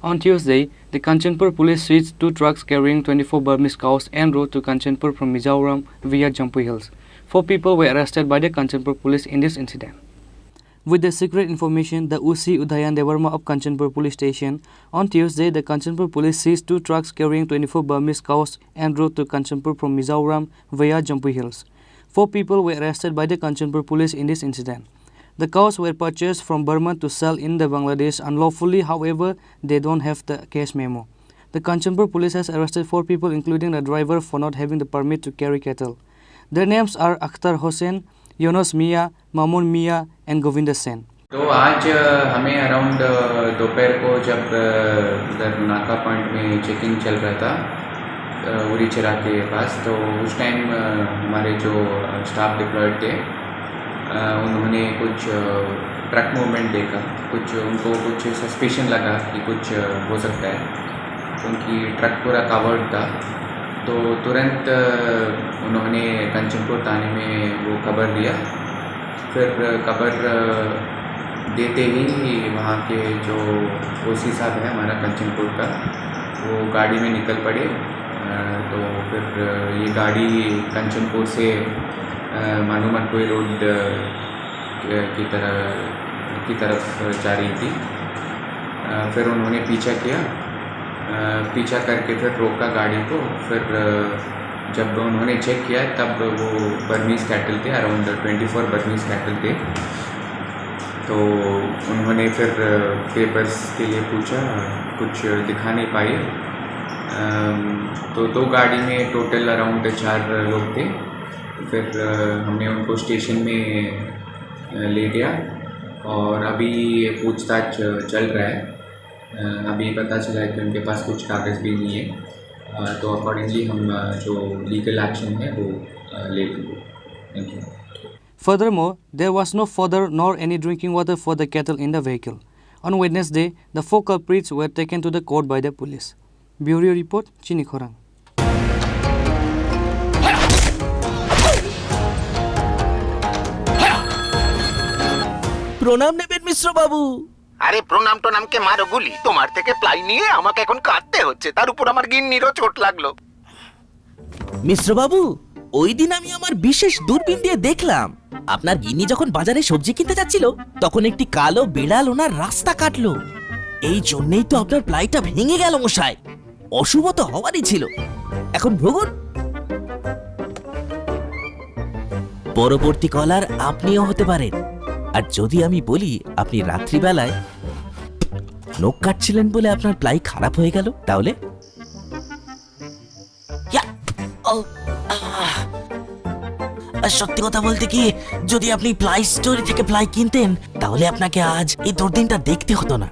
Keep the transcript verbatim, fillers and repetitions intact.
On Tuesday, the Kanchanpur police seized two trucks carrying twenty-four Burmese cows en route to Kanchanpur from Mizoram via Jampui Hills. Four people were arrested by the Kanchanpur police in this incident. With the secret information, the O C Udayan Debbarma of Kanchanpur Police Station, on Tuesday, the Kanchanpur police seized two trucks carrying twenty-four Burmese cows en route to Kanchanpur from Mizoram via Jampui Hills. Four people were arrested by the Kanchanpur police in this incident. The cows were purchased from Burma to sell in the Bangladesh unlawfully. However, they don't have the case memo. The Kanchanpur police has arrested four people, including the driver, for not having the permit to carry cattle. Their names are Akhtar Hossain, Yunus Mia, Mamun Mia, and Govinda Sen. तो आज, अ, हमें अराउंड, अ, दोपहर को जब, अ, उधर नाका पॉइंट में चेकिंग चल रहा था, अ, उरी चिरा के पास, तो उस टाइम, अ, हमारे जो, अ, स्टाफ डिप्लॉयड थे, अ, उन्होंने कुछ, अ, ट्रक मूवमेंट देखा, कुछ उनको कुछ सस्पिशन लगा कि कुछ, अ, हो सकता है, क्योंकि ट्रक पूरा कवर्ड था। तो तुरंत, अ, उन्होंने कंचनपुर थाने में वो खबर दिया। फिर खबर, अ, देते ही वहाँ के जो ओसी साहब हैं हमारा कंचनपुर का, वो गाड़ी में निकल पड़े। अ, तो फिर, अ, ये गाड़ी कंचनपुर से, अ, मानू मनपुई रोड, अ, की तरह, की तरफ जा रही थी। अ, फिर उन्होंने पीछा किया, अ, पीछा करके फिर रोका गाड़ी को। फिर, अ, जब उन्होंने चेक किया, तब वो बर्मीज कैटल थे, around twenty four Burmese cattle थे। तो उन्होंने फिर, अ, पेपर्स के लिए पूछा, कुछ दिखा नहीं पाए। अम, तो दो गाड़ी में टोटल अराउंड चार लोग थे। फिर, अ, हमने उनको स्टेशन में, अ, ले गया और अभी पूछताछ चल रहा है। अ, अभी पता चला है कि उनके पास कुछ कागज़ भी नहीं है। अ, तो अकॉर्डिंगली हम, अ, जो लीगल एक्शन है वो, अ, ले लेंगे। Thank you. Furthermore, there was no fodder nor any drinking water for the cattle in the vehicle. On Wednesday, the four culprits were taken to the court by the police. Bureau report, Chini Khorang. প্রণাম নেবেন মিশ্র বাবু। আরে প্রণাম টোনামকে মারো গুলি, তোমার থেকে প্লাই নিয়ে আমাকে এখন কাঁদতে হচ্ছে, তার উপর আমার গিন্নিরও চোট লাগলো। মিশ্র বাবু, ওই দিন আমি আমার বিশেষ দূরবীন দিয়ে দেখলাম, আপনার গিন্নি যখন বাজারে সবজি কিনতে যাচ্ছিল, তখন একটি কালো বিড়াল ওনার রাস্তা কাটলো। এই জন্যই তো আপনার প্লাইটা ভেঙে গেল মশাই। অশুভ তো হওয়ারই ছিল। এখন ভুগুন। পরবর্তী কলার আপনিও হতে পারেন। আর যদি আমি বলি আপনি রাত্রিবেলায় নখ কাটছিলেন বলে আপনার প্লাই খারাপ হয়ে গেল, তাহলে? ইয়া! ও! আহ! আর সত্যি কথা বলতে কি, যদি আপনি প্লাই স্টোরে থেকে প্লাই কিনতেন, তাহলে আপনাকে আজ এই দুর্দিনটা দেখতে হতো না।